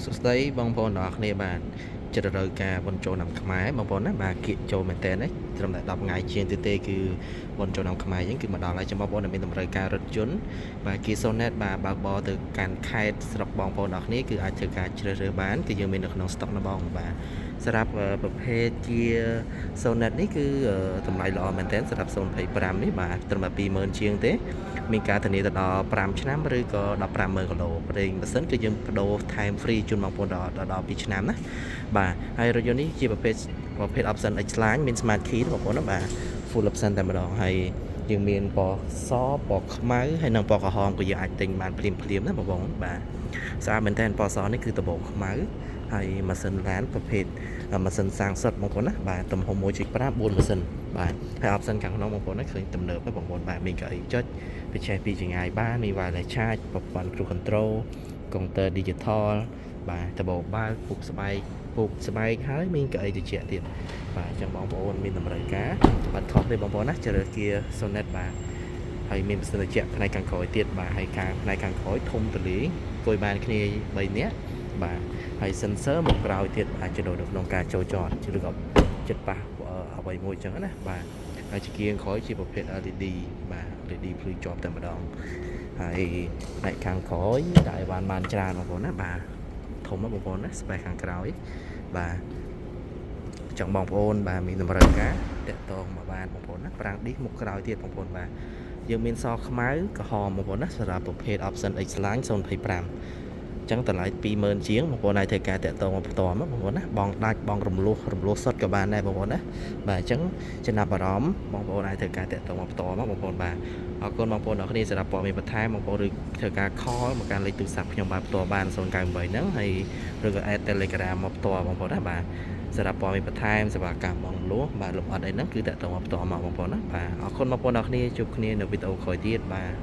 សួស្តីបងប្អូនទាំងអស់គ្នាបាទចិត្តរដូវការបុណ្យចូលឆ្នាំខ្មែរបងប្អូនណាបាទគៀកចូលមែនតើណាត្រឹមតែ10ថ្ងៃជាងទៀតទេគឺបុណ្យចូលឆ្នាំខ្មែរយើងគឺមកដល់ហើយចាំបងប្អូនដែលមានតម្រូវការរថយន្តបាទ Kia Sonet បាទបើកបរទៅកាន់ខេត្តស្រុកបងប្អូនទាំងអស់គ្នាគឺអាចធ្វើការជ្រើសរើសបានគឺយើងមាននៅក្នុងស្តុកណាបងបាទសម្រាប់ប្រភេទ Kia Sonet នេះគឺតម្លៃល្អមែនតើសម្រាប់025នេះបាទត្រឹមតែ20000ជាងទេ មានការធានាទៅដល់5ឆ្នាំឬក៏150,000គីឡូប្រេងម៉ាស៊ីនគឺយើងបដូរថែម free ជូនបងប្អូនដល់ដល់2ឆ្នាំណាបាទហើយរថយន្តនេះជាប្រភេទប្រភេទ option X line មាន smart key បងប្អូនណាបាទ full option តែម្ដងហើយយើងមានពណ៌សពណ៌ខ្មៅហើយនិងពណ៌ក្រហមក៏យើងអាចទិញបានភ្លាមភ្លាមណាបងប្អូនបាទស្អាតមែនតើពណ៌សនេះគឺដំបូងខ្មៅហើយម៉ាស៊ីនឡានប្រភេទម៉ាស៊ីនសាំងសុទ្ធបងប្អូនណាបាទទំហំ1.5 4ម៉ាស៊ីនបាទហើយ option ខាងក្នុងបងប្អូនណាឃើញទំនើបហើយបងប្អូនបាទមានកៅអីចុច បញ្ឆេះពីចម្ងាយបានមាន wireless charge ប្រព័ន្ធ cruise control កុងទ័រ digital បាទដបបើកពុកស្បែកពុកស្បែកហើយមានកៅអីត្រជាក់ទៀតបាទអញ្ចឹងបងប្អូនមានតម្រូវការបាត់ខុសទេបងប្អូនណាជ្រើស Kia Sonet បាទហើយមានម៉ាស៊ីនត្រជាក់ផ្នែកខាងក្រោយទៀតបាទហើយខាងផ្នែកខាងក្រោយធំទូលាយអង្គុយបានគ្នា3នាក់បាទហើយ sensor មកក្រោយទៀតបាទជំនួយនៅក្នុងការចូលចតឬក៏ចិត្តប៉ះអ្វីមួយអញ្ចឹងណាបាទហើយចង្គៀងក្រោយជាប្រភេទ LED បាទ LED ភ្លឺជាប់តែម្ដងហើយផ្នែកខាងក្រោយដែលបានបានច្រើនបងប្អូនណាបាទធំណាបងប្អូនណា space ខាងក្រោយបាទចង់បងប្អូនបាទមានតម្រូវការតាក់ទងមកបានបងប្អូនណាប្រាំងឌីសមុខក្រោយទៀតបងប្អូនបាទយើងមានសខ្មៅក្រហមបងប្អូនណាសម្រាប់ប្រភេទ option X line 025ចឹងតម្លៃ20000ជាងបងប្អូនអាចធ្វើការតាក់ទងមកផ្ទាល់មកបងប្អូនណាបងដាច់បងរំលោះរំលោះសុទ្ធក៏បានដែរបងប្អូនណាបាទអញ្ចឹងចំណាប់អារម្មណ៍បងប្អូនអាចធ្វើការតាក់ទងមកផ្ទាល់មកបងប្អូនបាទអរគុណបងប្អូនអរគ្នាសម្រាប់ព័ត៌មានបន្ថែមបងប្អូនឬធ្វើការ call មកកាន់លេខទូរស័ព្ទខ្ញុំបាទផ្ទាល់បាន098ហ្នឹងហើយឬក៏ add Telegram មកផ្ទាល់បងប្អូនណាបាទសម្រាប់ព័ត៌មានបន្ថែមសេវាកម្មបងលួសបាទលំអិតអីហ្នឹងគឺតាក់ទងមកផ្ទាល់មកបងប្អូនណាបាទអរគុណបងប្អូនអរគ្នាជួបគ្នានៅវីដេអូក្រោយទៀតបាទ។